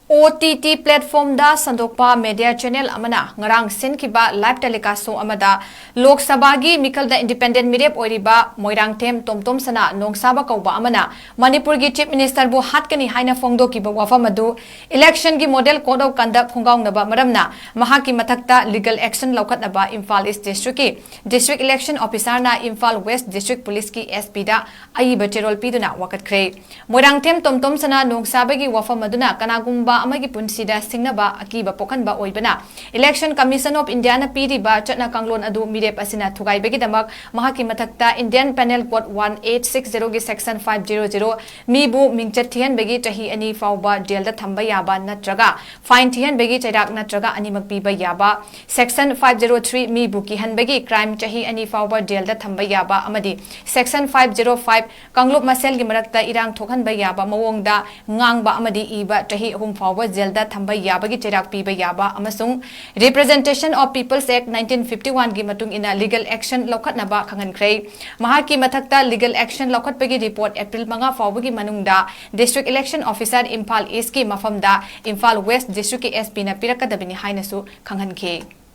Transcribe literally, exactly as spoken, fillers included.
O T T platformꯗ ꯁꯟꯗꯣꯛꯄ media channel ꯑꯃꯅ ꯉꯔꯥꯡ ꯁꯤꯟꯈꯤꯕ live telecast show ꯑꯃꯗ ꯂꯣꯛ ꯁꯚꯥꯒꯤ ꯃꯤꯈꯜꯗ independent ꯃꯤꯔꯦꯞ ꯑꯣꯏꯔꯤꯕ ꯃꯣꯏꯔꯥꯡꯊꯦꯝ ꯇꯣꯝꯇꯣꯝꯁꯅꯥ ꯅꯣꯡꯁꯥꯕ ꯀꯧꯕ ꯑꯃꯅ ꯃꯅꯤꯄꯨꯔꯒꯤ Chief Ministerꯕꯨ ꯍꯥꯠꯀꯅꯤ ꯍꯥꯏꯅ ꯐꯣꯡꯗꯣꯛꯈꯤꯕ ꯋꯥꯐꯝ ꯑꯗꯨ election ꯒꯤ model code of conduct ꯈꯣꯡꯒꯥꯎꯅꯕ ꯃꯔꯝꯅ ꯃꯍꯥꯛꯀꯤ ꯃꯊꯛꯇ legal action ꯂꯧꯈꯠꯅꯕ Imphal East Districtꯀꯤ District Election Officerꯅ Imphal West District Policeꯀꯤ S Pꯗ ꯑꯏꯕ ꯆꯦꯔꯣꯜ ꯄꯤꯗꯨꯅ ꯋꯥꯀꯠꯈ꯭ꯔꯦ꯫ ꯃꯣꯏꯔꯥꯡꯊꯦꯝ ꯇꯣꯝꯇꯣꯝꯁꯅꯥ ꯅꯣꯡꯁꯥꯕꯒꯤ ꯋꯥꯐꯝ ꯑꯗꯨꯅ ꯀꯅꯥꯒꯨꯝꯕ ꯑꯃꯒꯤ ꯄꯨꯟꯁꯤꯗ ꯁꯤꯡꯅꯕ ꯑꯀꯤꯕ ꯄꯣꯛꯍꯟꯕ ꯑꯣꯏꯕꯅ, Election Commission of Indiaꯅ ꯄꯤꯔꯤꯕ ꯆꯠꯅ ꯀꯥꯡꯂꯣꯟ ꯑꯗꯨ ꯃꯤꯔꯦꯞ ꯑꯁꯤꯅ ꯊꯨꯒꯥꯏꯕꯒꯤꯗꯃꯛ ꯃꯍꯥꯛꯀꯤ ꯃꯊꯛꯇ Indian Penal Code one eight six zeroꯒꯤ section five zero zero, ꯃꯤꯕꯨ ꯃꯤꯡꯆꯠ ꯊꯤꯍꯟꯕꯒꯤ ꯆꯍꯤ ꯑꯅꯤ ꯐꯥꯎꯕ jailꯗ ꯊꯝꯕ ꯌꯥꯕ ꯅꯠꯇ꯭ꯔꯒ fine ꯊꯤꯍꯟꯕꯒꯤ ꯆꯩꯔꯥꯛ ꯅꯠꯇ꯭ꯔꯒ ꯑꯅꯤꯃꯛ ꯄꯤꯕ ꯌꯥꯕ, section five zero three, ꯃꯤꯕꯨ ꯀꯤꯍꯟꯕꯒꯤ crime ꯆꯍꯤ ꯑꯅꯤ ꯐꯥꯎꯕ jailꯗ ꯊꯝꯕ ꯌꯥꯕ ꯑꯃꯗꯤ section five zero five, ꯀꯥꯡꯂꯨꯞ ꯃꯁꯦꯜꯒꯤ ꯃꯔꯛꯇ ꯏꯔꯥꯡ ꯊꯣꯛꯍꯟꯕ ꯌꯥꯕ ꯃꯑꯣꯡꯗ ꯉꯥꯡꯕ ꯑꯃꯗꯤ ꯏꯕ ꯆꯍꯤ ꯑꯍꯨꯝ ꯐꯥꯎꯕ jailꯗ ꯊꯝꯕ ꯌꯥꯕꯒꯤ ꯆꯩꯔꯥꯛ ꯄꯤꯕ ꯌꯥꯕ ꯑꯃꯁꯨꯡ Representation of People's Act nineteen fifty oneꯒꯤ ꯃꯇꯨꯡ ꯏꯟꯅ legal action ꯂꯧꯈꯠꯅꯕ ꯈꯪꯍꯟꯈ꯭ꯔꯦ꯫ ꯃꯍꯥꯛꯀꯤ ꯃꯊꯛꯇ legal action ꯂꯧꯈꯠꯄꯒꯤ report April ꯃꯉꯥ ꯐꯥꯎꯕꯒꯤ ꯃꯅꯨꯡꯗ District Election Officer ꯏꯝꯐꯥꯜ Eastꯀꯤ ꯃꯐꯝꯗ ꯏꯝꯐꯥꯜ West Districtꯀꯤ S Pꯅ ꯄꯤꯔꯛꯀꯗꯕꯅꯤ ꯍꯥꯏꯅꯁꯨ ꯈꯪꯍꯟꯈꯤ꯫